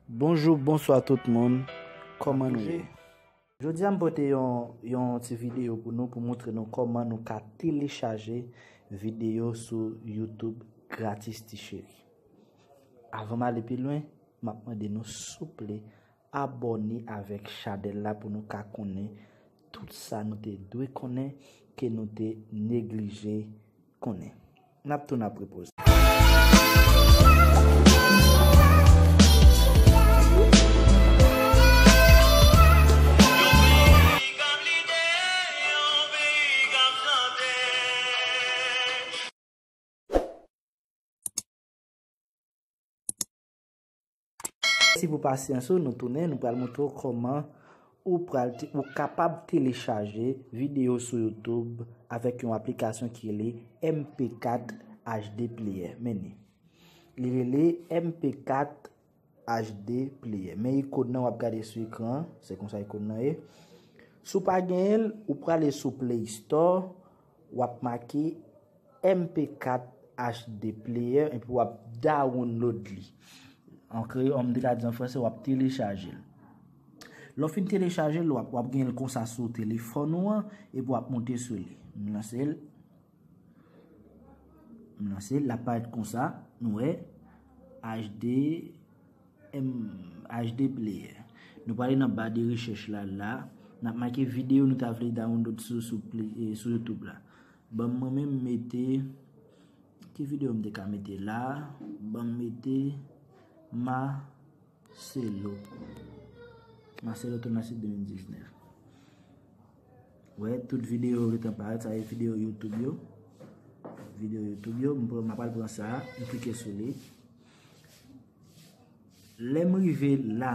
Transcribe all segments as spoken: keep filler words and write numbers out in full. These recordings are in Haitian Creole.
Bonjou, bonswa tout moun. Kòman nou ye? Jodi a m pote yon, yon ti videyo pou nou, pou montre nou kòman nou ka telechaje videyo sou YouTube gratis ti cheri. Avan m ale pi lwen, m ap mande nou souple abòne avèk chanèl la pou nou ka konnen tout sa nou te dwe konnen ke nou te neglije konnen. N ap tounen apre poz. Mèsi pou pasyans ou, nou tounen, nou pral montre w kòman ou pral te, ou kapab telechaje videyo sou YouTube avèk yon aplikasyon ki rele M P kat H D Player. Men li. Li rele M P kat H D Player. Men ikòn nan w ap gade sou ekran an, se konsa ikòn nan ye. Si w pa genyen l, ou prale sou Play Store, w ap make M P kat H D Player epi w ap download li. An kreyòl, m te ka di an franse, w ap telechaje l. Lè w fin telechaje l, w ap, w ap genyen l konsa sou telefòn ou an, epi w ap monte sou li. M lanse l. M lanse l, l ap parèt konsa, nou wè, H D, M, H D Player. Nou prale nan ba de rechèch la, la, n ap make videyo nou ta vle download sou, sou, Play- eh, sou YouTube la. Ban m mwen menm mete, ki videyo m te ka mete la? Ban m mete Marcelo. Marcelo Tonassi de mil diznèf. Wè, tout videyo yo gentan parèt, sa e videyo YouTube yo. Videyo YouTube yo, m pran, m pral pran sa, m klike sou li. Lè m rive la,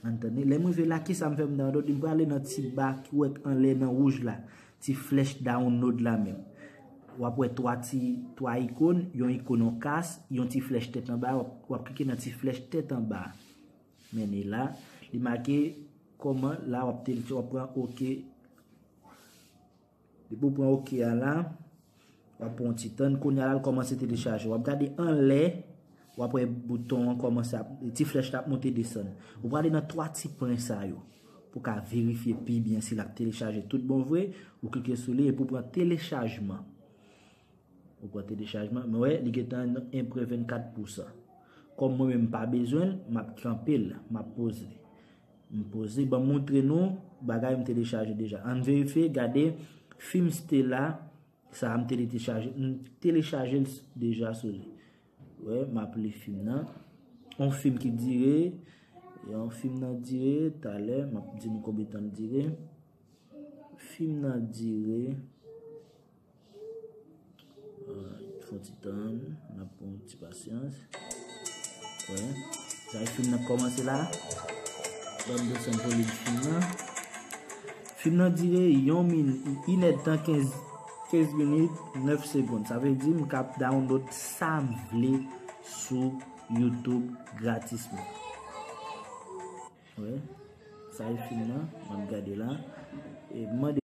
ann tande, lè m rive la, kisa m fè m download? M prale nan ti ba ki w wè anlè nan wouj la, ti flèch download la menm. W ap wè twa ti, twa ikòn, yon ikòn yon kas, yon ti flèch tèt anba, w ap, w ap klike nan ti flèch tèt anba. Men li la, li make kòman la w ap tel-, w ap pran oke. Depi w pran oke a la, w ap pran yon ti tann. Kounye a la, l kòmanse telechaje. W ap gade anlè, w ap wè bouton an kòmanse ap, ti flèch la ap monte desann. Ou prale nan twa ti pwen sa yo pou w ka verifye pi byen si l ap telechaje tout bon vre. Ou klike sou li epi w pran telechajman. Ou pran telechajman, men wè, li gentan en pwen vennkat pousan. Kòm mwen menm m pa bezwen l, m ap kanpe l, m ap poze. M poze, ban m montre nou bagay m telechaje deja. Ann verifye, gade fim Stella, sa a m telechaje, m telechaje l deja sou li. Wè, m ap li fim nan. On fim ki dire, yon fim nan dire, talè, m ap di nou konbyen tan l dire. Fim nan dire, ah, fon ti tann, n ap pran yon ti pasyans. Wè, sa e fim nan kòmanse la. Ban m desann volim fim nan. Fim nan dire yon min-, inèdtan kenz, kenz minit, nèf segonn. Sa vle di m ka download sa m vle sou YouTube gratisman. Wè, sa e fim nan, m ap gade la. E mande